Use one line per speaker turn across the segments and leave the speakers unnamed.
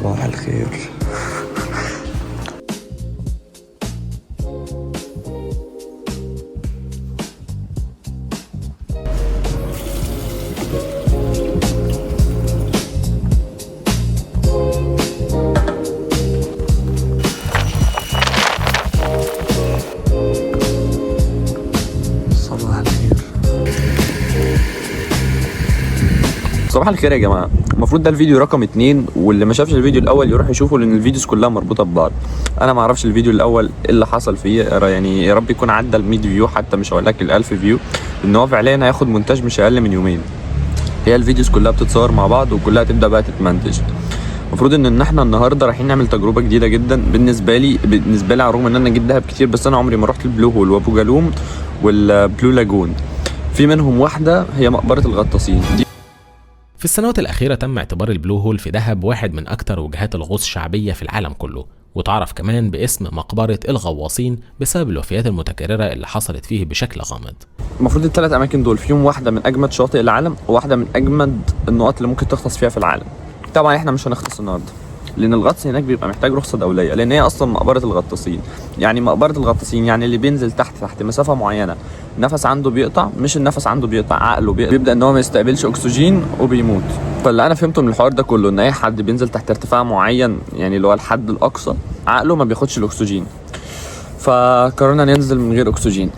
صباح الخير. صباح الخير.
صباح الخير يا جماعة. المفروض ده الفيديو رقم 2، واللي ما شافش الفيديو الاول يروح يشوفه لان ال videos كلها مربوطة ببعض. انا ما اعرفش الفيديو الاول ايه اللي حصل فيه، يعني يا رب يكون عدى ال 100 view حتى، مش هقول لك ال 1000 view، لان هو فعليا هياخد مونتاج مش اقل من يومين. هي ال videos كلها بتتصور مع بعض وكلها تبدا بقى تتمنتج. المفروض ان احنا النهارده رايحين نعمل تجربه جديدة جدا بالنسبه لي على الرغم ان انا جيت دهب كتير، بس انا عمري ما رحت ال Blue Hole وابو جالوم وال Blue Lagoon. في منهم واحدة هي مقبره الغطاسين دي.
في السنوات الأخيرة تم اعتبار ال Blue Hole في دهب واحد من أكثر وجهات الغوص شعبية في العالم كله، وتعرف كمان باسم مقبرة الغواصين بسبب الوفيات المتكررة اللي حصلت فيه بشكل غامض.
المفروض الثلاث اماكن دول فيهم واحدة من اجمد شواطئ العالم وواحدة من اجمد النقط اللي ممكن تغطس فيها في العالم. طبعا احنا مش هنغطس النهارده لان الغطس هناك بيبقى محتاج رخصه دولية، لان هي اصلا مقبره الغطاسين. يعني مقبره الغطاسين يعني اللي بينزل تحت مسافة معينة النفس عنده بيقطع، مش النفس عنده بيقطع، عقله بيبدا ان هو ما يستقبلش اكسجين وبيموت. فاللي انا فهمته من الحوار ده كله ان اي حد بينزل تحت ارتفاع معين، يعني اللي هو الحد الاقصى، عقله ما بياخدش الاكسجين. فقررنا ننزل من غير اكسجين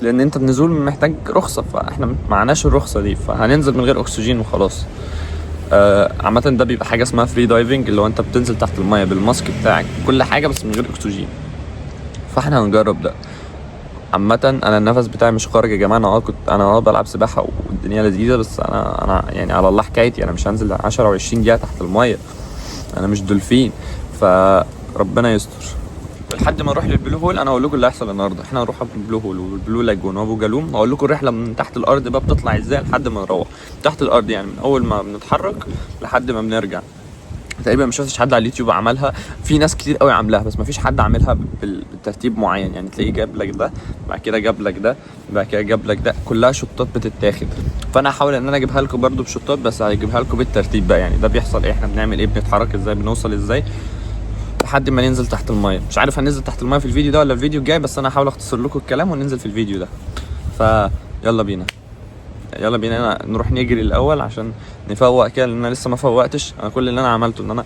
لان انت النزول محتاج رخصه، فاحنا معناش الرخصة دي، فهننزل من غير اكسجين وخلاص. عامة ده بيبقى حاجة اسمها free diving، اللي هو انت بتنزل تحت المية بال mask بتاعك كل حاجة بس من غير اكسجين. فاحنا هنجرب ده. عامة انا النفس بتاعي مش خارج يا جماعة، انا كنت انا بلعب سباحة والدنيا لذيذة، بس انا يعني على الله حكايتي، انا مش هنزل 10 و20 دقيقة تحت المية، انا مش دولفين، فربنا يستر. لحد ما نروح لل Blue Hole انا هقول لكم اللي هيحصل النهارده. احنا هنروح ال Blue Hole وال Blue Lagoon وابو جالوم، هقول لكم الرحلة من تحت الارض بقى بتطلع ازاي لحد ما نروح تحت الارض، يعني من اول ما بنتحرك لحد ما بنرجع. تقريبا ما شفتش حد على اليوتيوب عملها، في ناس كتير قوي عاملاها بس ما فيش حد عاملها بالترتيب معين، يعني تلاقيه جاب لك ده، بعد كده جاب لك ده، بعد كده جاب لك ده، كلها شطات بتتاخد. فانا هحاول ان انا اجيبها لكم برده بشطات، بس هجيبها لكم بالترتيب بقى، يعني ده بيحصل ايه، احنا بنعمل ايه، بنتحرك ازاي، بنوصل ازاي لحد ما ننزل تحت المية. مش عارف هننزل تحت المية في الفيديو ده ولا الفيديو الجاي، بس انا هحاول اختصر لكم الكلام وننزل في الفيديو ده. فيلا بينا، يلا بينا أنا نروح نجري الاول عشان نفوق كده، لان انا لسه ما فوقتش. انا كل اللي انا عملته ان انا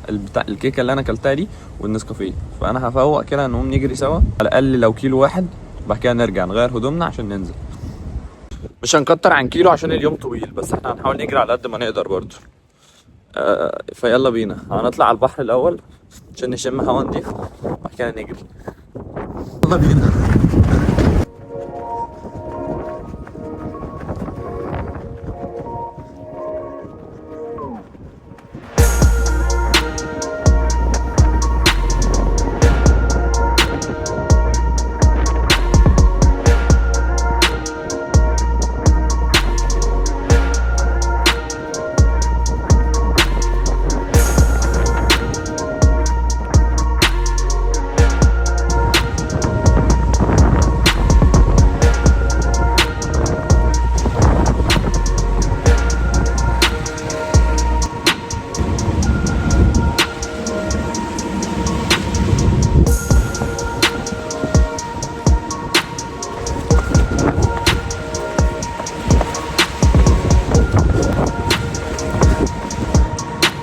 البتاع الكيكه اللي انا اكلتها دي والنسكافيه، فانا هفوق كده نقوم نجري سوا على الاقل لو كيلو واحد، وبعد كده نرجع نغير هدومنا عشان ننزل. مش هنكتر عن كيلو عشان اليوم طويل، بس احنا هنحاول نجري على قد ما نقدر برضو. فيلا بينا هنطلع على البحر الاول عشان نشم هوا نضيف، وبعد كده نجري. يلا بينا.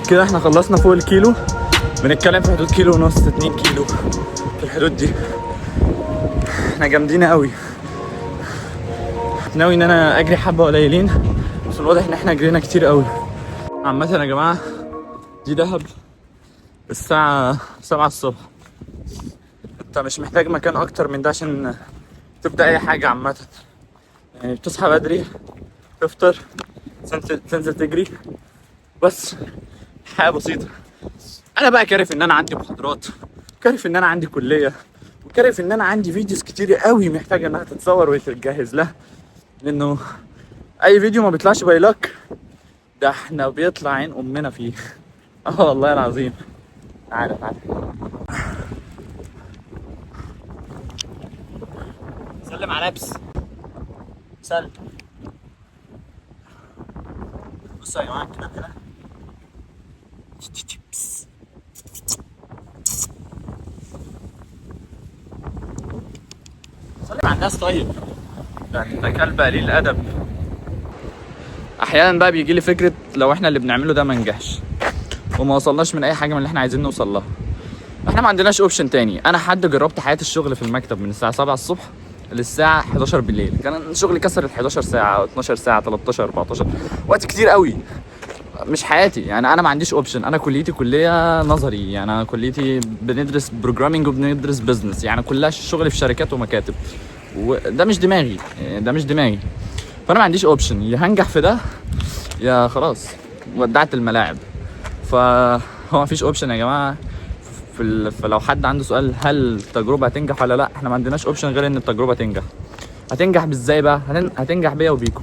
كده احنا خلصنا فوق الكيلو، بنتكلم في حدود كيلو ونص، 2 كيلو في الحدود دي. احنا جامدين قوي. ناوي ان انا اجري حبه قليلين، بس الواضح ان احنا جرينا كتير قوي. عامة يا جماعة دي دهب الساعة 7 الصبح، انت مش محتاج مكان اكتر من ده عشان تبدأ اي حاجة. عامة يعني بتصحى بدري، تفطر، تنزل تجري، بس حياة بسيطة. انا بقى كارف ان انا عندي محاضرات، كارف ان انا عندي كلية، وكارف ان انا عندي videos كتير قوي محتاجة انها تتصور وتتجهز لها، لانه اي فيديو ما بيطلعش by luck، ده احنا بيطلع عين امنا فيه. والله العظيم. تعالى تعالى سلم على لبس، سلم. بصوا يا جماعة الكلاب هنا. الناس. طيب ده انت كلب قليل الادب. احيانا بقى بيجي لي فكرة لو احنا اللي بنعمله ده ما نجحش وما وصلناش من اي حاجة من اللي احنا عايزين نوصل لها، احنا ما عندناش option تاني. انا حد جربت حياة الشغل في المكتب من الساعة 7 الصبح للساعة 11 بالليل، كان شغلي كسر ال 11 ساعة 12 ساعة 13 14، وقت كتير قوي، مش حياتي يعني. انا ما عنديش option. انا كليتي كليه نظري، يعني انا كليتي بندرس programming وبندرس business، يعني كلها شغل في شركات ومكاتب، وده مش دماغي، ده مش دماغي. فانا ما عنديش option، يا هنجح في ده يا خلاص ودعت الملاعب. فهو ما فيش option يا جماعة. فلو حد عنده سؤال هل التجربة هتنجح ولا لا، احنا ما عندناش option غير ان التجربة تنجح. هتنجح ازاي بقى؟ هتنجح بيا وبيكم.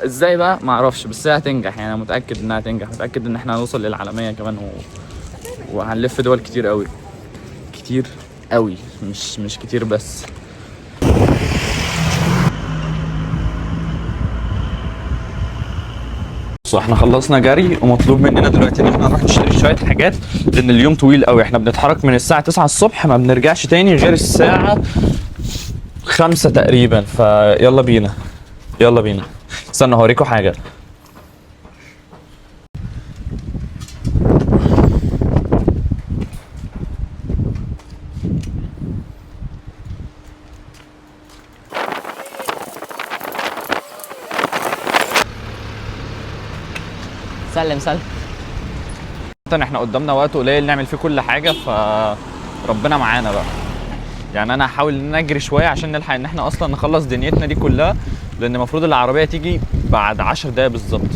ازاي بقى؟ ما اعرفش، بس هي هتنجح يعني، انا متاكد انها هتنجح، متاكد ان احنا هنوصل للعالمية كمان وهنلف دول كتير قوي، كتير قوي، مش كتير بس. بصوا احنا خلصنا جري، ومطلوب مننا دلوقتي ان احنا نروح نشتري شوية حاجات لان اليوم طويل قوي. احنا بنتحرك من الساعة 9 الصبح، ما بنرجعش تاني غير الساعة 5 تقريبا. فيلا بينا، يلا بينا. استنى هوريكم حاجة.
سلم سلم.
احنا قدامنا وقت قليل نعمل فيه كل حاجة، فربنا معانا بقى. يعني انا هحاول ان أنا اجري شوية عشان نلحق ان احنا اصلا نخلص دنيتنا دي كلها، لان المفروض العربية تيجي بعد 10 دقايق بالظبط.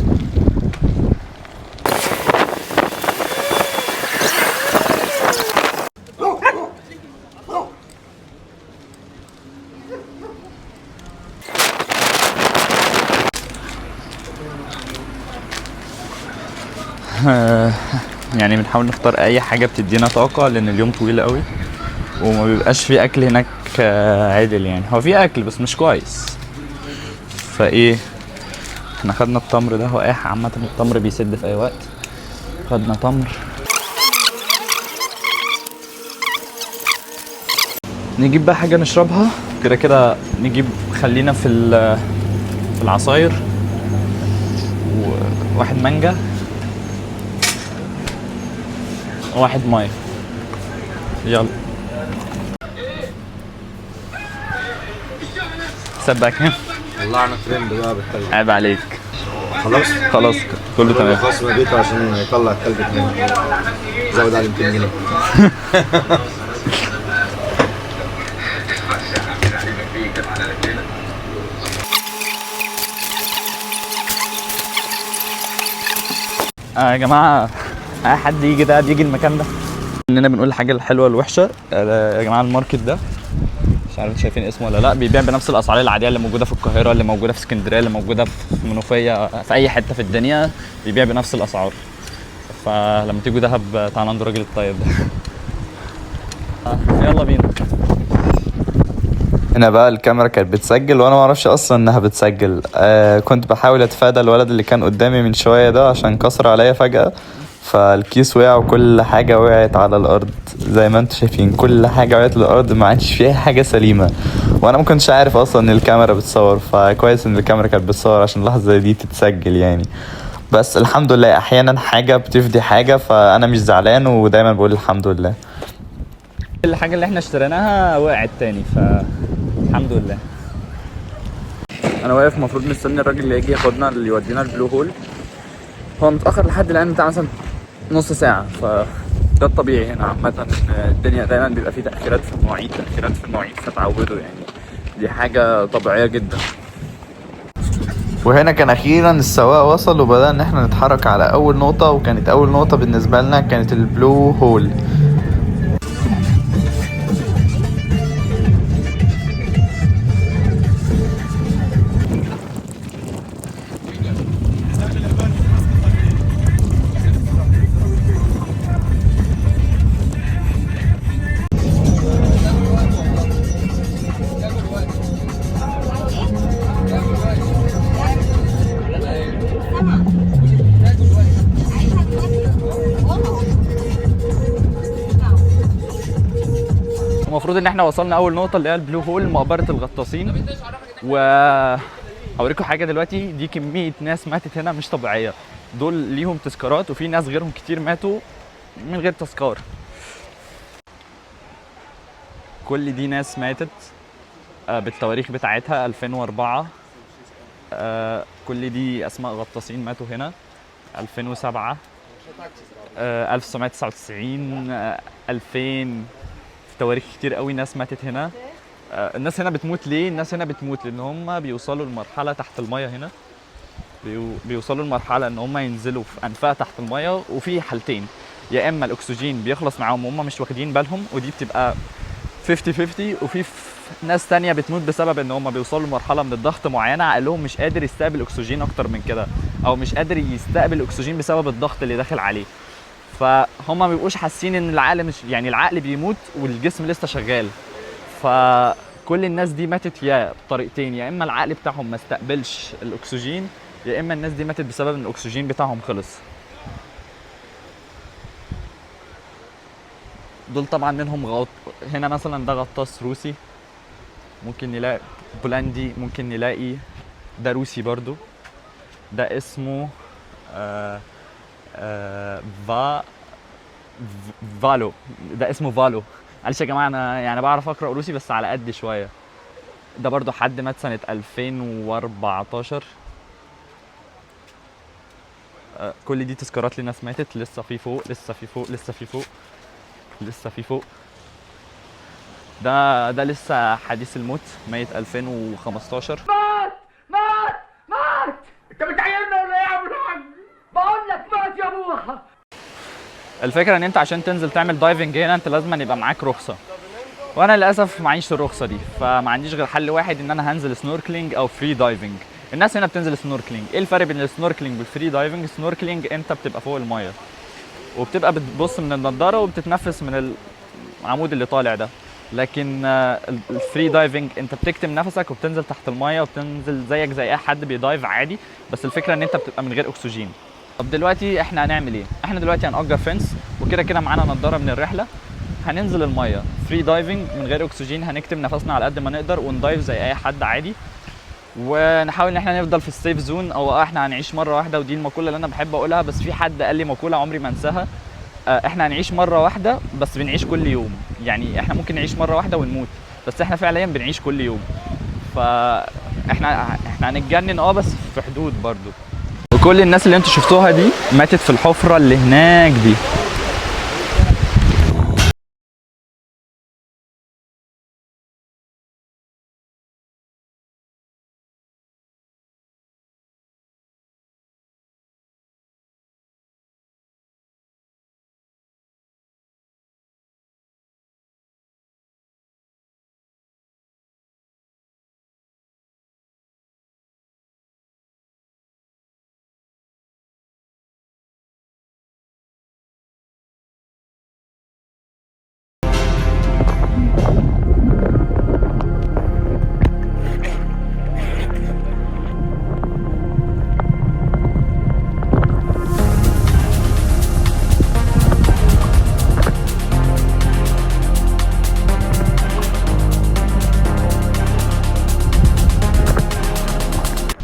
يعني بنحاول نختار اي حاجة بتدينا طاقة لان اليوم طويل قوي وما بيبقاش في اكل هناك عدل. يعني هو في اكل بس مش كويس. فايه، احنا خدنا التمر ده، هو ايه عامة التمر بيسد في اي وقت. خدنا تمر. نجيب بقى حاجة نشربها كده كده، نجيب، خلينا في العصاير، وواحد مانجا وواحد مية. يلا سبق كام؟
طلعنا ترند بقى بالكلب.
عيب عليك.
خلاص؟
خلاص كله تمام.
خلاص ما بيته عشان يطلع الكلب ترند. زود عليه 200 جنيه.
يا جماعة اي حد يجي ده بيجي المكان ده، اننا بنقول الحاجة الحلوة الوحشة. يا جماعة ال market ده مش عارف انتوا شايفين اسمه ولا لا، بيبيع بنفس الاسعار العادية اللي موجودة في القاهرة، اللي موجودة في اسكندرية، اللي موجودة في منوفيه، في اي حتة في الدنيا بيبيع بنفس الاسعار. فلما تيجوا دهب تعالوا عند الراجل الطيب ده. يلا بينا.
هنا بقى الكاميرا كانت بتسجل وانا ما اعرفش اصلا انها بتسجل. كنت بحاول اتفادى الولد اللي كان قدامي من شوية ده عشان كسر عليا فجأة، فالكيس وقع وكل حاجة وقعت على الارض زي ما انتم شايفين، كل حاجة وقعت على الارض، ما عادش فيها حاجة سليمة. وانا ما كنتش عارف اصلا ان الكاميرا بتصور، فكويس ان الكاميرا كانت بتصور عشان اللحظة دي تتسجل يعني. بس الحمد لله احيانا حاجة بتفدي حاجة، فانا مش زعلان ودايما بقول الحمد لله.
الحاجة اللي احنا اشتريناها وقعت تاني، فالحمد لله. انا واقف المفروض مستني الراجل اللي يجي ياخدنا اللي يودينا البلو هول. هو متأخر لحد الآن بتاع مثلا نص ساعة، فده الطبيعي هنا عامة. الدنيا دايما بيبقى فيه تأخيرات في المواعيد، تأخيرات في المواعيد، فتعودوا يعني، دي حاجة طبيعية جدا.
وهنا كان اخيرا السواق وصل وبدأنا ان احنا نتحرك على اول نقطة، وكانت اول نقطة بالنسبة لنا كانت البلو هول.
المفروض ان احنا وصلنا اول نقطة اللي هي ال Blue Hole، مقبره الغطاسين. و هوريكم حاجة دلوقتي، دي كمية ناس ماتت هنا مش طبيعية. دول ليهم تذكارات، وفي ناس غيرهم كتير ماتوا من غير تذكار. كل دي ناس ماتت بالتواريخ بتاعتها 2004. كل دي اسماء غطاسين ماتوا هنا 2007، 1999، 2000. في تواريخ كتير قوي ناس ماتت هنا. الناس هنا بتموت ليه؟ الناس هنا بتموت لان هم بيوصلوا لمرحلة تحت المية هنا، بيوصلوا لمرحلة ان هم ينزلوا في انفاق تحت المية، وفي حالتين: يا اما الاكسجين بيخلص معاهم وهم مش واخدين بالهم، ودي بتبقى 50 50، وفي ناس تانية بتموت بسبب ان هم بيوصلوا لمرحلة من الضغط معينة، عقلهم مش قادر يستقبل اكسجين اكتر من كده، او مش قادر يستقبل اكسجين بسبب الضغط اللي داخل عليه. فهم ما بيبقوش حاسين ان العقل مش، يعني العقل بيموت والجسم لسه شغال. فكل الناس دي ماتت يا بطريقتين: يا اما العقل بتاعهم ما استقبلش الاكسجين، يا اما الناس دي ماتت بسبب ان الاكسجين بتاعهم خلص. دول طبعا منهم غط هنا مثلا، ده غطاس روسي، ممكن نلاقي بولندي، ممكن نلاقي ده روسي برضو، ده اسمه فا فالو، ده اسمه فالو. معلش يا جماعة، انا يعني بعرف اقرا روسي بس على قد شوية. ده برضو حد مات سنة 2014. كل دي تذكارات لناس ماتت. لسه في فوق، لسه في فوق، لسه في فوق، لسه في فوق. ده لسه حديث الموت، ميت 2015.
مات مات مات. انت بتعيرنا ولا ايه يا عم الحاج؟ بقول لك مات يا بوحه.
الفكرة ان انت عشان تنزل تعمل diving هنا انت لازم يبقى معاك رخصه، وانا للاسف معيش الرخصة دي، فما عنديش غير حل واحد، ان انا هنزل snorkeling او free diving. الناس هنا بتنزل snorkeling. ايه الفرق بين ال snorkeling وال free diving؟ snorkeling انت بتبقى فوق المية وبتبقى بتبص من النضارة وبتتنفس من العمود اللي طالع ده، لكن ال free diving انت بتكتم نفسك وبتنزل تحت المية وبتنزل زيك زي اي حد بي dive عادي، بس الفكرة ان انت بتبقى من غير اكسجين. طب دلوقتي احنا هنعمل ايه؟ احنا دلوقتي هنأجر fins، وكده كده معانا نضاره من الرحلة، هننزل المية free diving من غير اكسجين، هنكتم نفسنا على قد ما نقدر ون dive زي اي حد عادي، ونحاول ان احنا نفضل في ال safe zone. او احنا هنعيش مرة واحدة، ودي المقولة اللي انا بحب اقولها، بس في حد قال لي مقولة عمري ما انساها: احنا هنعيش مرة واحدة بس بنعيش كل يوم. يعني احنا ممكن نعيش مرة واحدة ونموت، بس احنا فعليا بنعيش كل يوم. فاحنا هنتجنن بس في حدود برضو. وكل الناس اللي انتوا شفتوها دي ماتت في الحفرة اللي هناك دي.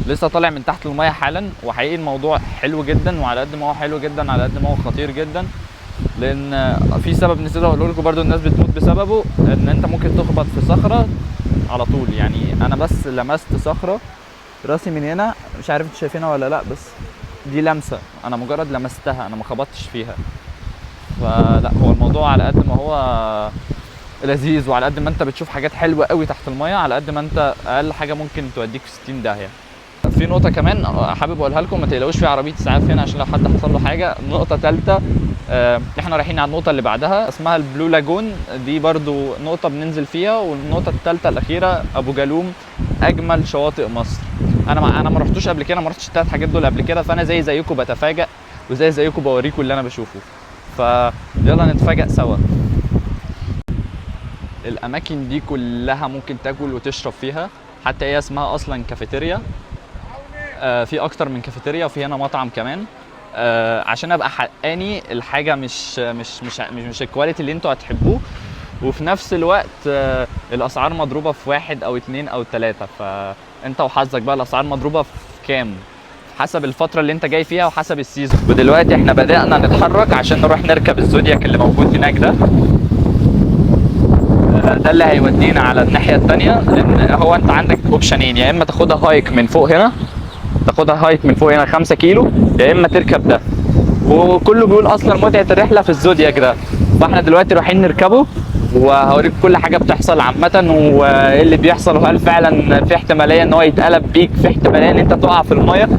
لسه طالع من تحت المية حالا، وحقيقي الموضوع حلو جدا، وعلى قد ما هو حلو جدا على قد ما هو خطير جدا، لان في سبب نسيت اقوله لكم برضو الناس بتموت بسببه، ان انت ممكن تخبط في صخرة على طول. يعني انا بس لمست صخرة راسي من هنا، مش عارف انتوا شايفينها ولا لا، بس دي لمسه، انا مجرد لمستها، انا ما خبطتش فيها. فلا، هو الموضوع على قد ما هو لذيذ وعلى قد ما انت بتشوف حاجات حلوة قوي تحت المية، على قد ما انت اقل حاجة ممكن توديك في 60 داهية. في نقطة كمان حابب اقولها لكم، ما تقلقوش في عربية اسعاف هنا عشان لو حد حصل له حاجة. نقطة ثالثة، احنا رايحين على النقطة اللي بعدها اسمها البلو لاجون، دي برضو نقطة بننزل فيها. والنقطة الثالثة الأخيرة أبو جالوم، أجمل شواطئ مصر. أنا ما رحتوش قبل كده، ما رحتش الثلاث حاجات دول قبل كده، فأنا زي زيكم بتفاجأ وزي زيكم بوريكم اللي أنا بشوفه، فيلا نتفاجأ سوا. الأماكن دي كلها ممكن تاكل وتشرب فيها، حتى هي اسمها أصلا كافيتيريا. في اكتر من كافيتيريا، وفي هنا مطعم كمان. عشان ابقى حقاني، الحاجة مش مش مش مش, مش ال quality اللي انتوا هتحبوه، وفي نفس الوقت الاسعار مضروبة في 1 او 2 او 3، فانت وحظك بقى الاسعار مضروبة في كام حسب الفترة اللي انت جاي فيها وحسب ال season. ودلوقتي احنا بدأنا نتحرك عشان نروح نركب ال Zodiac اللي موجود هناك ده، ده اللي هيودينا على الناحية التانية. لان هو انت عندك option ين، يا اما تاخدها hike من فوق هنا، تاخدها hike من فوق هنا 5 كيلو، يا اما تركب ده. وكله بيقول اصلا متعة الرحلة في ال Zodiac ده، فاحنا دلوقتي رايحين نركبه وهوريك كل حاجة بتحصل عامة وايه اللي بيحصل، وهل فعلا في احتمالية ان هو يتقلب بيك، في احتمالية ان انت تقع في المية.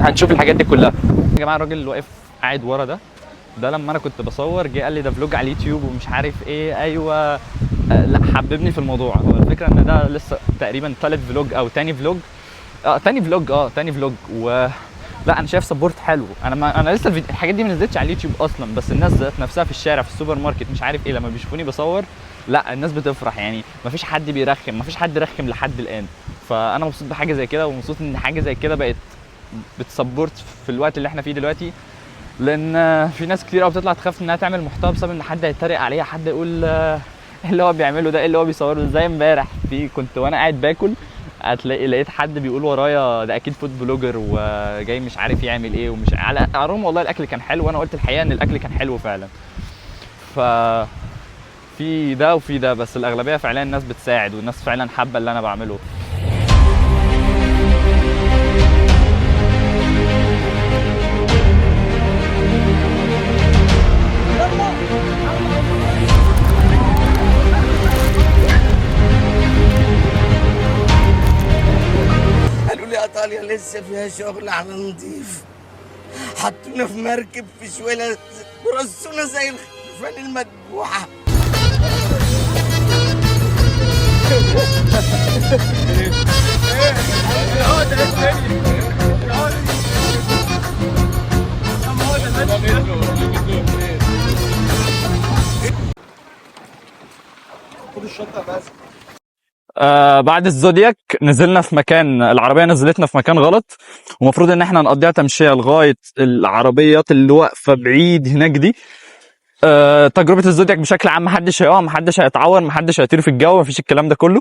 هنشوف الحاجات دي كلها. يا جماعة الراجل اللي واقف قاعد ورا ده لما انا كنت بصور جه قال لي ده vlog على اليوتيوب ومش عارف ايه. ايوه لا حببني في الموضوع. هو الفكرة ان ده لسه تقريبا ثالث vlog او تاني vlog، تاني vlog، تاني vlog. و لا انا شايف support حلو. انا لسه الحاجات دي ما نزلتش على اليوتيوب اصلا، بس الناس ذات نفسها في الشارع في السوبر ماركت مش عارف ايه لما بيشوفوني بصور، لا الناس بتفرح يعني، مفيش حد بيرخم، مفيش حد رخم لحد الان. فانا مبسوط بحاجة زي كده، ومبسوط ان حاجة زي كده بقت بت support في الوقت اللي احنا فيه دلوقتي. لان في ناس كتير قوي بتطلع تخاف انها تعمل محتوى بسبب ان حد هيتريق عليها، حد يقول ايه اللي هو بيعمله ده، ايه اللي هو بيصوره. زي امبارح في كنت وانا قاعد باكل هتلاقي لقيت حد بيقول ورايا ده اكيد food blogger وجاي مش عارف يعمل ايه ومش على الرغم والله الاكل كان حلو، وانا قلت الحقيقة ان الاكل كان حلو فعلا. ف في ده وفي ده، بس الاغلبية فعلا الناس بتساعد والناس فعلا حابة اللي انا بعمله.
قالوا لي ايطاليا لسه فيها شغل على نضيف، حطونا في مركب في شويله ورصونا زي الخرفان المدبوحه.
بعد الزودياك نزلنا في مكان، العربية نزلتنا في مكان غلط، ومفروض ان احنا نقضيها تمشيه لغاية العربيات اللي واقفة بعيد هناك دي. تجربه الزودياك بشكل عام محدش هيقع، محدش هيتعور، محدش هيطير في الجو، مفيش الكلام ده كله.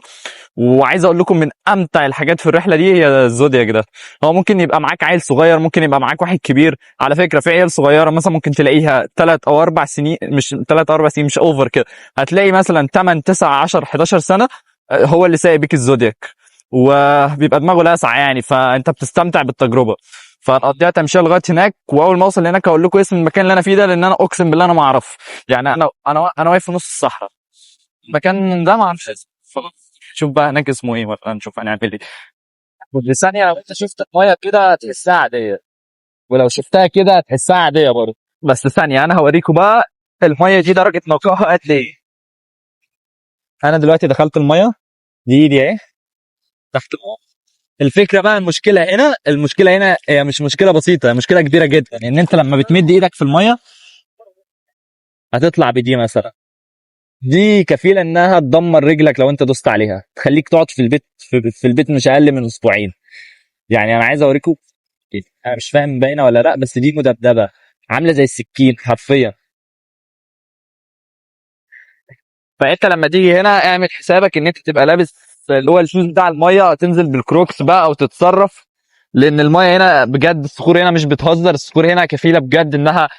وعايز اقول لكم من امتع الحاجات في الرحلة دي هي الزودياك ده. هو ممكن يبقى معاك عيل صغير، ممكن يبقى معاك واحد كبير. على فكرة في عيال صغيرة مثلا ممكن تلاقيها 3 او 4 سنين، مش 3 او 4 سنين مش over كده، هتلاقي مثلا 8 9 10 11 سنة هو اللي سايق بيك الزودياك، وبيبقى دماغه لاسعه يعني، فانت بتستمتع بالتجربة. فهنقضيها تمشيه لغاية هناك، واول ما اوصل هناك هقول لكم اسم المكان اللي انا فيه ده، لان انا اقسم بالله انا ما اعرف يعني. انا انا انا واقف في نص الصحراء، المكان ده ما اعرفش اسمه. شوف بقى هناك اسمه ايه ولا نشوف هنعمل ايه. ثانية لو انت شفت المية كده هتحسها عادية، ولو شفتها كده هتحسها عادية برضه، بس ثانية انا هوريكم بقى المية دي درجه نقاها قد ايه. انا دلوقتي دخلت المية دي اهي تحت المية. الفكرة بقى المشكلة هنا، المشكلة هنا هي مش مشكلة بسيطة، هي مشكلة كبيرة جدا، ان انت لما بتمد ايدك في المية هتطلع بدي مثلا، دي كفيله انها تدمر رجلك لو انت دوست عليها، تخليك تقعد في البيت في البيت مش اقل من اسبوعين. يعني انا عايز اوريكم، انا مش فاهم باينة ولا لا، بس دي مدبدبه عامله زي السكين حرفيا. فانت لما تيجي هنا اعمل حسابك ان انت تبقى لابس اللي هو ال shoes بتاع المية، تنزل بالكروكس بقى او تتصرف، لان المية هنا بجد الصخور هنا مش بتهزر، الصخور هنا كفيله بجد انها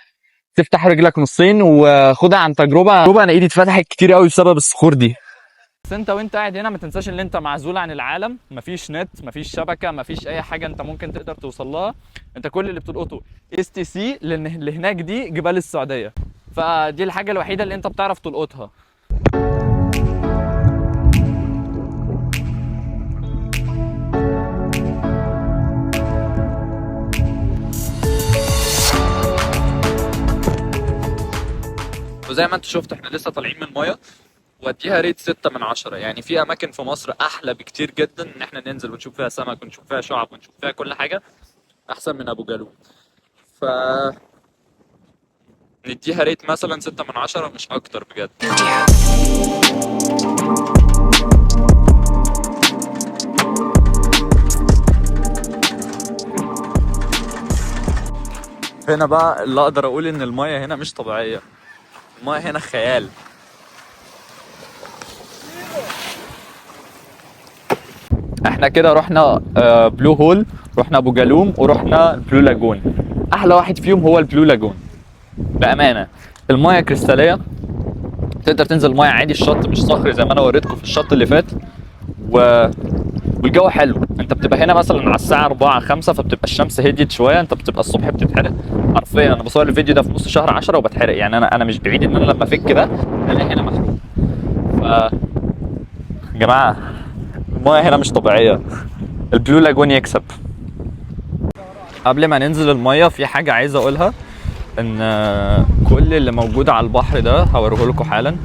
تفتح رجلك نصين. وخدها عن تجربه، انا ايدي اتفتحت كتير قوي بسبب الصخور دي. بس انت وانت قاعد هنا ما تنساش ان انت معزول عن العالم، مفيش نت، مفيش شبكة، مفيش اي حاجة انت ممكن تقدر توصل لها. انت كل اللي بتلقطه STC، لان اللي هناك دي جبال السعودية، فدي الحاجة الوحيدة اللي انت بتعرف تلقطها. وزي ما انتم شفتوا احنا لسه طالعين من مية، واديها ريت 6 من 10. يعني في اماكن في مصر احلى بكتير جدا ان احنا ننزل ونشوف فيها سمك ونشوف فيها شعب ونشوف فيها كل حاجة احسن من ابو جالوم. ف نديها ريت مثلا 6 من 10 مش اكتر بجد. هنا بقى اللي اقدر اقول ان المية هنا مش طبيعية، المية هنا خيال. احنا كده رحنا Blue Hole، رحنا ابو جالوم، ورحنا Blue Lagoon. احلى واحد فيهم هو ال Blue Lagoon بامانه. المايه كريستاليه، تقدر تنزل المايه عادي، الشط مش صخري زي ما انا وريتكم في الشط اللي فات، والجو حلو. انت بتبقى هنا مثلا على الساعة 4 5، فبتبقى الشمس هديت شوية، انت بتبقى الصبح بتتحرق حرفيا. انا بصور الفيديو ده في نص شهر 10 وبتحرق، يعني انا مش بعيد ان انا لما افك ده الاقي هنا محروق. ف يا جماعة المايه هنا مش طبيعية، ال Blue Lagoon يكسب. قبل ما ننزل المايه في حاجة عايز اقولها، ان كل اللي موجود على البحر ده هوريه لكم حالا.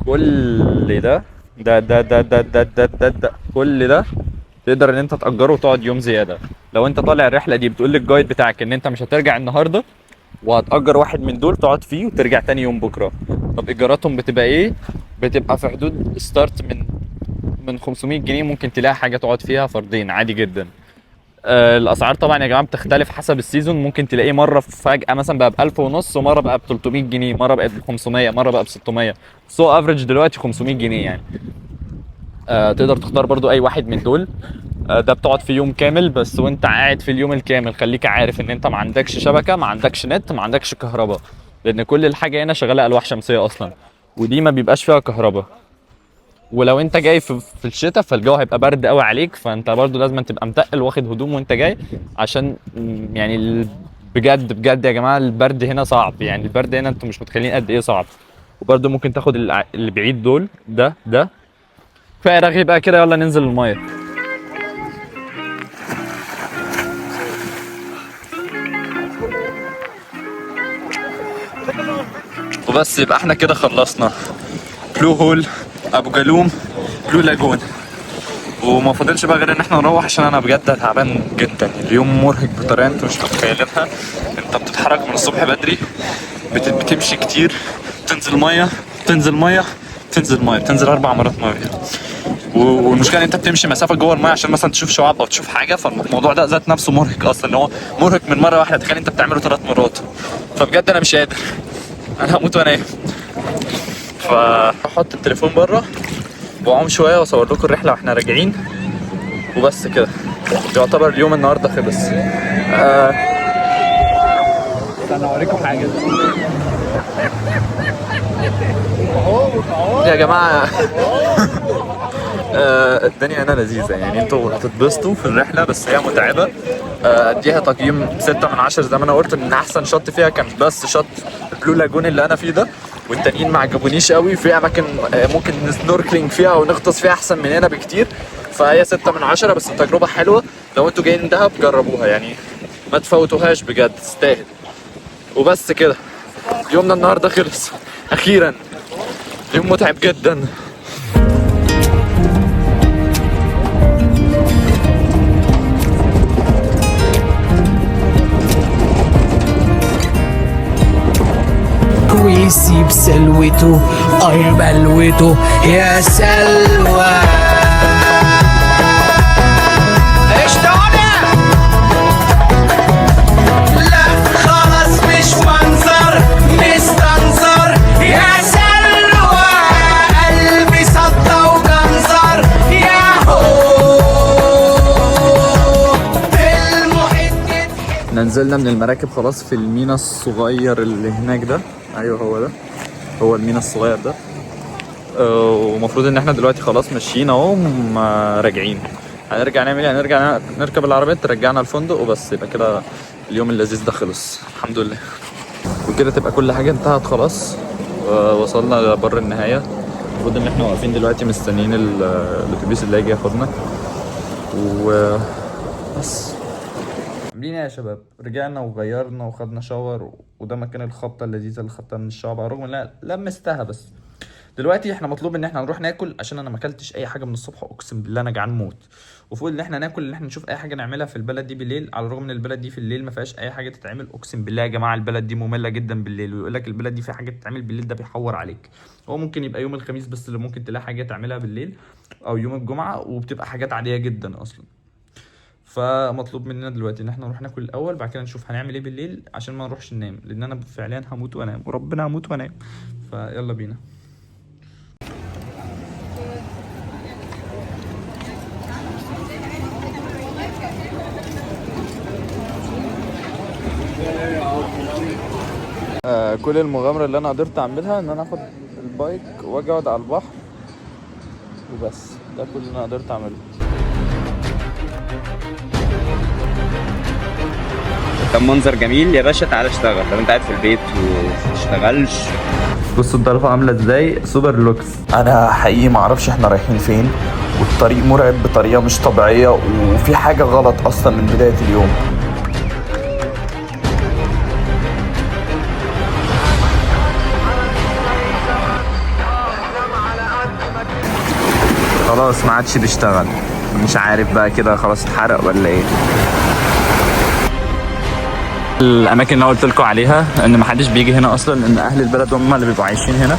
كل ده ده ده ده ده ده ده ده, ده كل ده تقدر ان انت تأجره وتقعد يوم زيادة. لو انت طالع الرحلة دي بتقول لل guide بتاعك ان انت مش هترجع النهارده، وهتأجر واحد من دول تقعد فيه وترجع تاني يوم بكره. طب ايجاراتهم بتبقى ايه؟ بتبقى في حدود start من 500 جنيه، ممكن تلاقي حاجة تقعد فيها فردين عادي جدا. الاسعار طبعا يا جماعة بتختلف حسب ال season، ممكن تلاقيه مرة فجاة مثلا بقى ب 1500 ونص، ومرة بقى ب 300 جنيه، مرة بقت ب 500، مرة بقى ب 600. so average دلوقتي 500 جنيه يعني. تقدر تختار برضو اي واحد من دول. ده بتقعد في يوم كامل بس، وانت قاعد في اليوم الكامل خليك عارف ان انت ما عندكش شبكة، ما عندكش نت، ما عندكش كهرباء، لان كل الحاجة هنا شغالة الواح شمسية اصلا، ودي ما بيبقاش فيها كهرباء. ولو انت جاي في الشتاء فالجو هيبقى برد قوي عليك، فانت برضو لازم تبقى متقل واخد هدوم وانت جاي، عشان يعني بجد بجد يا جماعة البرد هنا صعب، يعني البرد هنا انتوا مش متخيلين قد ايه صعب. وبرضو ممكن تاخد اللي بعيد دول، ده ده كفاية رغي بقى كده، يلا ننزل المية. وبس يبقى احنا كده خلصنا Blue Hole، ابو جالوم، Blue Lagoon، وما فاضلش بقى غير ان احنا نروح، عشان انا بجد تعبان جدا. اليوم مرهق بطريقة انتوا مش متخيلينها. انت بتتحرك من الصبح بدري، بتمشي كتير، تنزل مية، تنزل مية، تنزل مية، بتنزل 4 مرات مية. والمشكلة ان انت بتمشي مسافة جوه المية عشان مثلا تشوف شعاب او تشوف حاجة، فالموضوع ده ذات نفسه مرهق اصلا، ان هو مرهق من مرة واحدة، تخيل انت بتعمله 3 مرات. فبجد انا مش قادر، انا هموت وانام. فاحط التليفون بره واعوم شوية واصور لكم الرحلة واحنا راجعين، وبس كده يعتبر اليوم النهارده خلص. استنى اوريكم حاجة يا جماعة. الدنيا هنا لذيذة يعني، انتوا هتتبسطوا في الرحلة، بس هي متعبة. اديها تقييم 6 من 10 زي ما انا قلت، ان احسن شط فيها كان بس شط ال Blue Lagoon اللي انا فيه ده، والتانيين ما عجبونيش قوي. في اماكن ممكن ن snorkeling فيها ونغطس فيها احسن من هنا بكتير، فهي 6 من 10 بس التجربة حلوة. لو انتوا جايين دهب جربوها يعني، ما تفوتوهاش بجد، تستاهل. وبس كده يومنا النهارده خلص اخيرا، يوم متعب جدا.
ويسيب سلوته اي بلوته يا سلوى. اشتغلنا لا خلاص مش منظر مستنظر يا سلوى، قلبي صدى وجنظر يا هو المحيط.
نزلنا من المراكب خلاص في المينا الصغير اللي هناك ده، ايوه هو ده، هو المينا الصغير ده. ومفروض ان احنا دلوقتي خلاص ماشيين اهو راجعين. هنرجع نعمل ايه؟ هنرجع نركب العربية ترجعنا الفندق وبس، يبقى كده اليوم اللذيذ ده خلص الحمد لله. وكده تبقى كل حاجة انتهت خلاص، وصلنا لبر النهاية. المفروض ان احنا واقفين دلوقتي مستنيين الاتوبيس اللي هيجي ياخدنا وبس. عاملين ايه يا شباب؟ رجعنا وغيرنا وخدنا شاور، وده مكان الخبطه اللذيذة اللي خدتها من الشعب، رغم ان انا لمستها. بس دلوقتي احنا مطلوب ان احنا نروح ناكل، عشان انا ما اكلتش اي حاجة من الصبح، اقسم بالله انا جعان موت. وفوق ان احنا ناكل، ان احنا نشوف اي حاجة نعملها في البلد دي بالليل، على الرغم ان البلد دي في الليل ما فيهاش اي حاجة تتعمل. اقسم بالله يا جماعة البلد دي مملة جدا بالليل، ويقول لك البلد دي في حاجة تتعمل بالليل ده بيحور عليك. هو ممكن يبقى يوم الخميس بس اللي ممكن تلاقي حاجة تعملها بالليل، او يوم الجمعة، وبتبقى حاجات عادية جدا اصلا. فمطلوب مننا دلوقتي ان احنا نروح ناكل الاول، بعد كده نشوف هنعمل ايه بالليل عشان ما نروحش ننام، لان انا فعليا هموت وانام، وربنا هموت وانام. فيلا بينا.
كل المغامرة اللي انا قدرت اعملها ان انا اخد ال bike واجي اقعد على البحر وبس، ده كل اللي انا قدرت اعمله.
كان منظر جميل يا باشا، تعالى اشتغل. لو انت قاعد في البيت ومتشتغلش.
بصوا الضلفة عاملة ازاي، super lux. انا حقيقي معرفش احنا رايحين فين، والطريق مرعب بطريقة مش طبيعية، وفي حاجة غلط اصلا من بداية اليوم.
خلاص ما عادش بيشتغل، مش عارف بقى كده خلاص اتحرق ولا ايه. الاماكن اللي انا قلت لكم عليها ان ما حدش بيجي هنا اصلا، ان اهل البلد هم اللي بيبقوا عايشين هنا.